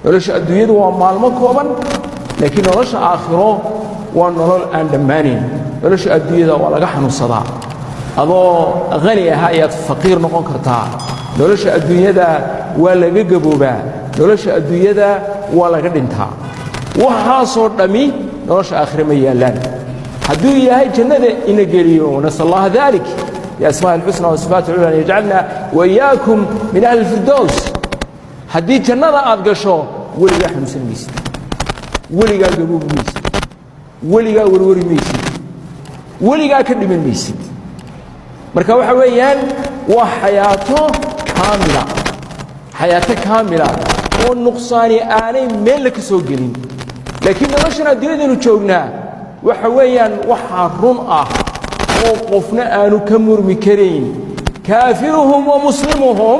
Nolosha adduunyadu waa maalmo kooban, laakiin nolosha aakhiro waa nolol aan dhammaanayn. Nolosha adduunyada waa laga xanuunsadaa. Adoo hani ah ayaad faqiir noqon kartaa. Nolosha adduunyada waa laga gaboobaa. Nolosha adduunyada waa laga dhintaa. Waxaasoo dhammi nolosha aakhire ma yaallaan. Hadduu Ilaahay jannada ina geliyo, نسأل الله ذلك بأسمائه الحسنى وصفاته العلى أن يجعلنا وإياكم من أهل الفردوس, haddii jannada aad gasho, weligaa xanuunsan maysid, weligaa gaboobi maysid, weligaa warwari maysid, weligaa ka dhiman maysid. Marka waxa weeyaan waa xayaato kaamila, xayaato kaamila oo nuqsaani aanay meelna ka soo gelin. Laakiin noloshan adduunyadaynu joognaa waxa weeyaan waxaa run ah oo qofna aanu ka murmi karayn, كافرهم ومسلمهم,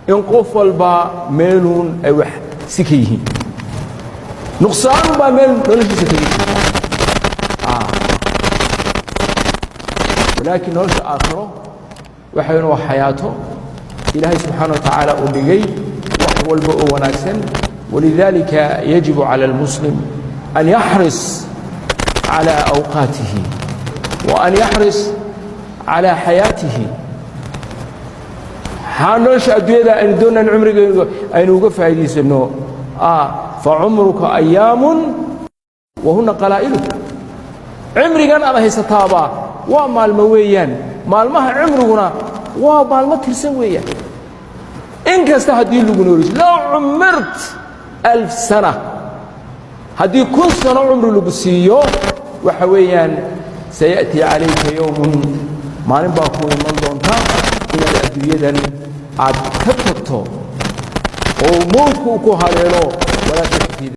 in qof walba meeluun ay wax si ka yihiin, nuqsaan baa meel noloshiisa kaga jirta. Walaakiin nolosha aakhiro waxaynu waa xayaato Ilaahay subxaana wa tacaala uu dhigay wax walba oo wanaagsan. ولذلك يجب على المسلم أن يحرص على أوقاته وأن يحرص على حياته. Maxaa nolosha adduunyada aynu doonaan cumrigeenu aynu uga faa'iidaysanno? فعمرك أيام وهن قلائل. Cimrigan aad haysataaba waa maalmo weeyaan. Maalmaha cimriguna waa maalmo tirsan weeyaan. In kasta haddii lagu nooliso, لو عمرت 1000 سنة, haddii 1000 sano cumri lagu siiyo, waxa weeyaan سيأتي عليك يوم, maalin baa ku iman doonta inaad adduunyadan aad ka tagto oo mowdku ku haleelo. Walaa tafid.